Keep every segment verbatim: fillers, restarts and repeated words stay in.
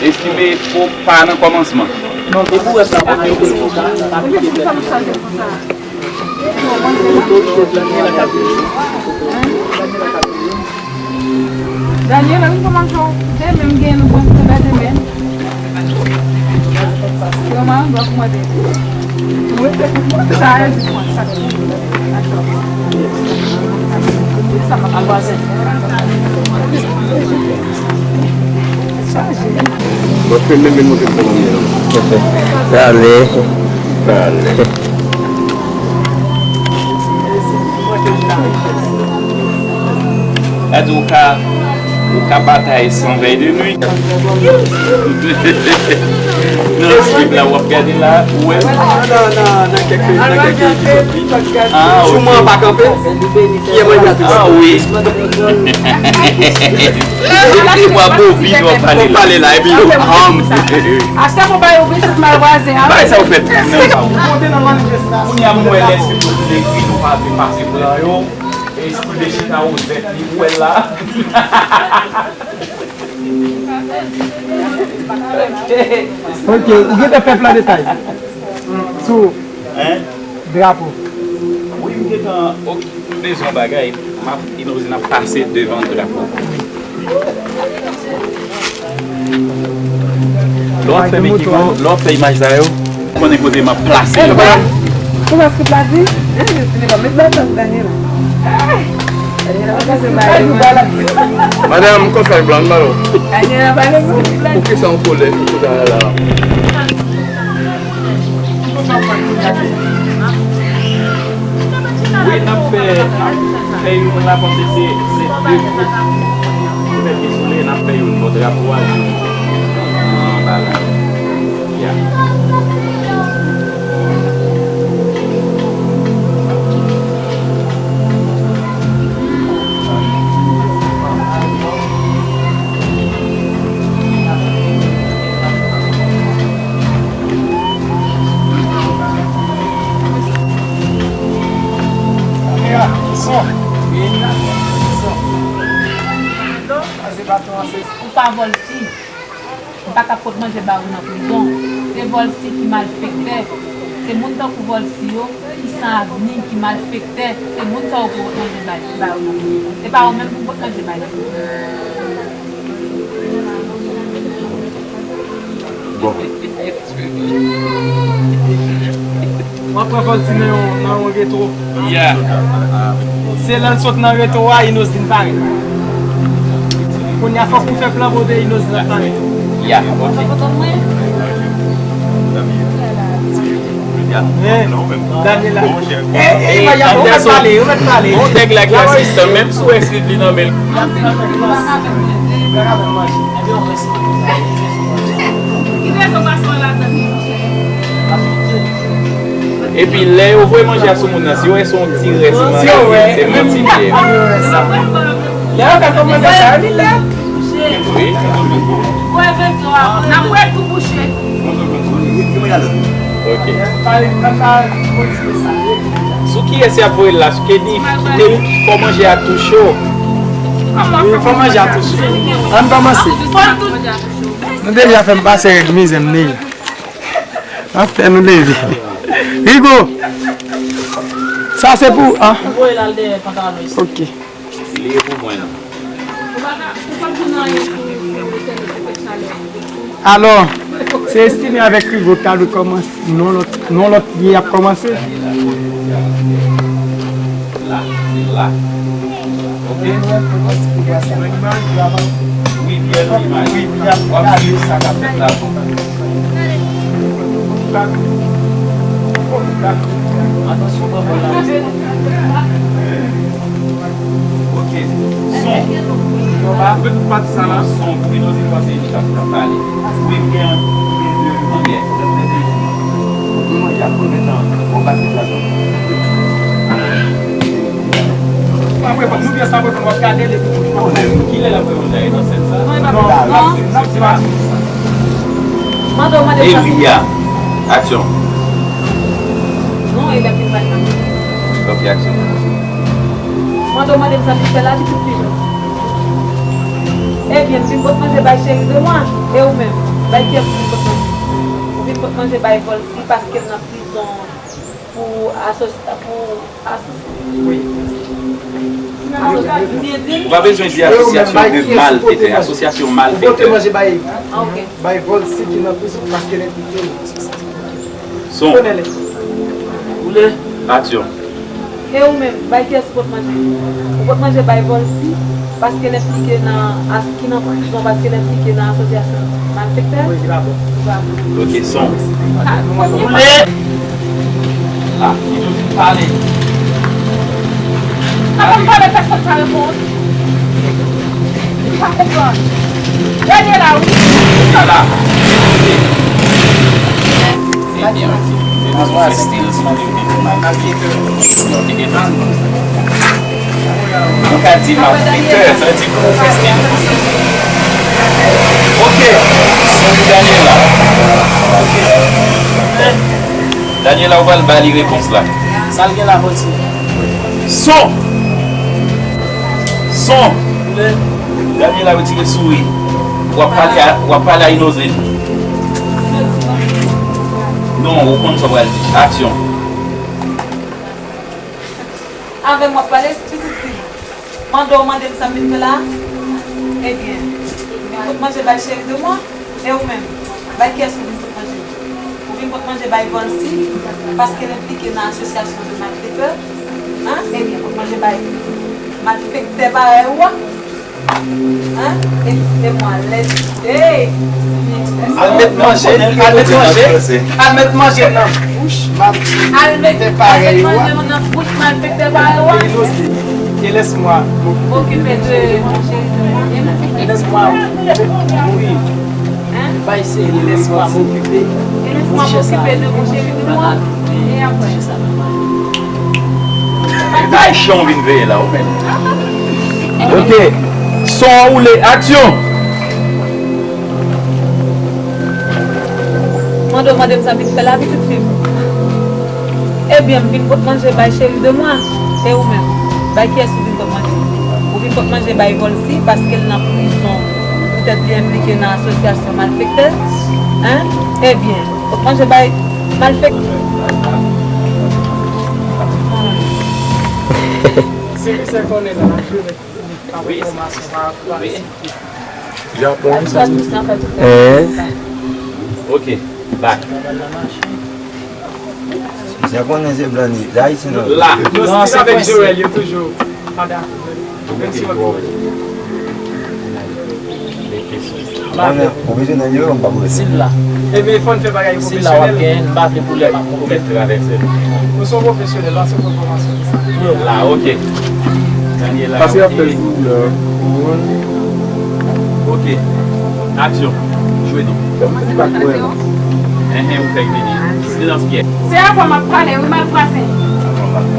Estime fo pa nan kòmansman. Daniela, vin pran manzè w. Demen m gen nou bon travay demen. Yo, man, dwa pou mwen de. Sa a di mwen sa. Sa pa pa vwazen. Bon, se menm moun ki fè manmi an. Talè. Talè. Sa di ou ka, ou ka batay san vèy de nwi. Nan klip la w ap gade la, ou wè. Nan, nan, nan kèk, nan kèk epizòd li. Ah, ok. Jouman an pa kanpe. Kiyè mwen gate sa? Ah, wi. Depi mwa bovin w ap pale la. W ap pale la, epi yo, ah, m. Achte pou bay oubli tout mal vwazen an. Bay sa ou fèt. Kounye a m wè lè si nou vle kri, nou pa vle pase plan yo. Estime chita wozèt li, ou wè l la. Ok, ou gentan fè plan detay sou drapo? Wi, m gentan, ok, m bezwen yon bagay. M ap, Inozin ap pase devan drapo. Lè w ap fè Mexico, lè w ap fè imaj sa yo, ou konnen kote m ap plase yo. Kòman skrip la di? Madanm, konsa l blan, m ba l. Poukisa w kolè, poukisa w la? Wi, n ap fè, n ap fè youn la, paske se, se de gwoup. Pou fè pistoule, n ap fè youn bò drapo a, youn anba la. Ya. Ou pa vòl fi. M pa ka pot manje ba ou nan prizon. Se vòl fi ki malfektè. Se moun tankou vòl fi yo, ki san avni, ki malfektè. Se moun sa yo pou pot manje ba, ba yo nan prizon. Se pa ou menm pou pot manje ba yo nan prizon. Bon. W ap pran vòl fi nan yon, nan yon reto. Yeah. Se lè l sot nan reto a, Inozin parèt. Kounye a fòk ou fè plan kote Inozin ap parèt. Yeah, ok. Daniela. Eh, eh, Maya, ou mèt pale, ou mèt pale. Bon, nèg la ki asistan, menm si w wè slip li nan men l. Epi lè yo voye manje a sou moun nan, si yo wè se yon ti rès manje, se manti li ye. Lè yo fè kòmantè sa yo, li lè. Wi. N ap wè tou bouche. Ok. Sou kiyès y ap voye l la? Sou Kenny, kite l fò manje a tou cho. Wi, fò manje a tou cho. Ann kòmanse. Nou deja fè m pase règ mizè m deja. N ap fè nou leve. Rigo! Sa se pou, ah. Ok. Li ye pou mwen, non. Alò, se Estime avèk Rigo k ta dwe kòmanse. Non, lòt, non, lòt byen y ap kòmanse. La, la. Ok. Wi, byen, wi, w ap swiv sa k ap fèt la. Atansyon, pran bòl la. Ok. Son. Yo pa. Ou gen tout pati sa la. Son. Pou Inozin panse li k ap, k ap pale. Wi, m gen, m gen de mannyè. Mwen manje ak mwen menm nan, mwen pa gen lajan. Apre, fòk nou byen sa, apre, pou nou ap gade l epi pou nou. Kilè l ap reponn la, e nan sèn sa? Non, non, non. N ap di, n ap di, n ap di. Mande w, mande w. Elia. Aksyon. Non, e lè fin bay nan. Ok, aksyon. Mande w mande m sa m vin fè la, pitit fi m. Ebyen, m vin pot manje bay cheri de mwa. E ou menm? Bay kiyès ou vin pot manje? Ou vin pot manje bay Volcy paske l nan prizon pou asos-, pou asos-, wi. Asos-, m byen di l? Ou pa bezwen di asosyasyon de malfetè, asosyasyon malfetè. Ou pote manje bay, ah, ok, bay Volcy ki nan prizon paske l enplike. Son. Konnen li. Woule. Aksyon. E ou menm, bay kiyès ou pot manje? Ou pot manje bay Volcy, paske l enplike nan, as-, ki nan prizon, paske l enplike nan asosyasyon malfektè? Wi, ki la bon. Li pa bon. Ok, son. Woule. Ah, li toujou pale. Sa pa pale, pèsonn pa reponn. M pa konprann. Dènye la, wi. Sa la. Ebyen, ok. Se toujou fè stil, se toujou fè stil. Nou ka di malfektè, sa vle di pou ou fè stil. Ok. Sou Daniela. Ok. Daniela, ou pral ba li repons la. Sa l gen la, Volcy? Son! Son! Daniela retire souri. W ap pale a, w ap pale a Inoze. Non, ou konn sa w pral di. Aksyon. Avè m w ap pale, pitit fi m. Mande w mande m sa m vin fè la? Ebyen, vin pot manje bay cheri de mwa. E ou menm? Bay kiyès ou vin pot manje? Ou vin pot manje bay Volcy, paske l enplike nan asosyasyon de malfetè? An? Ebyen, pot manje bay malfektè parèy ou a? An? E, e mwen, lèz, ey! Al met manje, al met manje, al met manje nan bouch malfektè parèy ou a. Al met manje nan bouch malfektè parèy ou a. E lèz mwen. Okipe de mon cheri de mwa. E lèz mwen. Wi. Bay seri, lèz mwen okipe. E lèz mwen okipe de mon cheri de mwa. E apre? Bay chan w vin veye la, ou menm. Ok. Son an woule, aksyon! Mande w mande m sa m vin fè la, pitit fi m. Ebyen, m vin pot manje bay cheri de mwa. E ou menm? Bay kiyès ou vin pot manje? Ou vin pot manje bay Volcy paske l nan prizon poutèt li enplike nan asosyasyon malfektè? An? Ebyen, pot manje bay malfektè. Sevi sèl konnen nan jwe. Wi. Wi. Japon, sa. Eh. Ok, back. Japonè se blan li, se ayisyen nan. La. Non, se avèk Joel, yo toujou. Ou bezwen nan yo, m pa bezwen. Sil la. Ebyen, fò n fè bagay pwofesyonèl. Sil la w ap gen, m pa vle pwoblèm ak pwoblèm. Ou se yon pwofesyonèl, ou se yon pwofesyonèl. La, ok. Daniela, pase y ap fè l pou lè moun. Ok. Aksyon. Jwe non. Enhen, ou fèk vini. Silans pyè. Se avè w m ap pale, wi, malvwazen.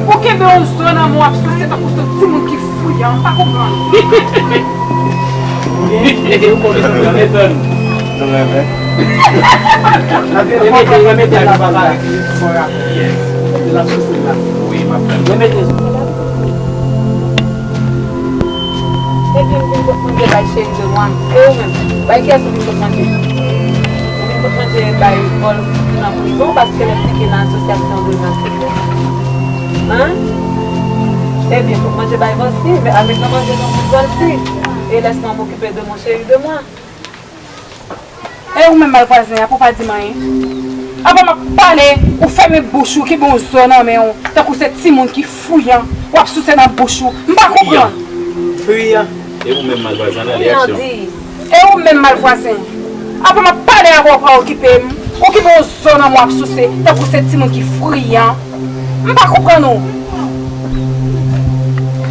Ou kenbe yon zo nan men w ap souse tankou se yon timoun ki friyan, m pa konprann. Ou gen ide, ou konnen sa w ap fè. Remete, remete a la papa. Yes. L ap souse la. Wi, m ap tann. Remete. Ebyen, m vin pot manje bay cheri de mwa. E ou menm? Bay kiyès ou vin pot manje? Ou vin pot manje bay Volcy ki nan prizon paske l enplike nan asosyasyon de malfektè. An? Ebyen, pot manje bay Volcy, men al met nan manje nan bouch Volcy. E lès mwen m okipe de mon cheri de mwa. E ou menm malvwazen an, pou w pa di m anyen? Apa m ap pale, ou fèmen bouch ou, kenbe yon zo nan men w, tankou se timoun ki friyan, w ap souse nan bouch ou. M pa konprann. Friyan. E ou menm malvwazen an, reyaksyon. E ou menm malvwazen. Apa m ap pale avè w, w pa okipe m. Ou kenbe yon zo nan men w ap souse, tankou se timoun ki friyan. M pa konprann ou.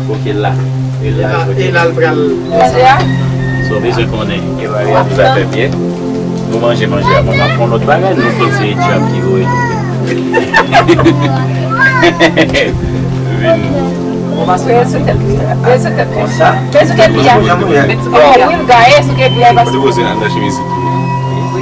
Ok, la. E la, e la l pral. Manje a? Sa w bezwen konnen, e mari a li va fè byen. Nou manje manje a. Bon, m ap fè yon lòt bagay, nou konn se djab ki voye nou. Vin. Peye sou tèt li. Peye sou tèt li. Peye sou tèt li a. Oh, wi, m gaye sou tèt li a, paske. Kote poze nan chemiz? Wi.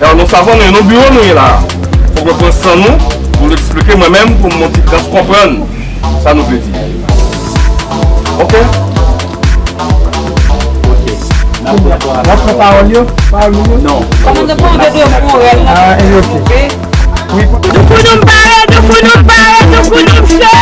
Lè nou savan, nou, nou biwo nou ye la. Fòk nou pran san nou pou nou eksplike mwen menm, pou mwen ti kras konprann sa nou vle di. Ok? Ok. N ap pran pawòl yo? Pawòl moun yo? Non. Kòman nou pran de pou rèl nan? Ah, e ok. Doukounou pare, doukounou pare, doukounou pare.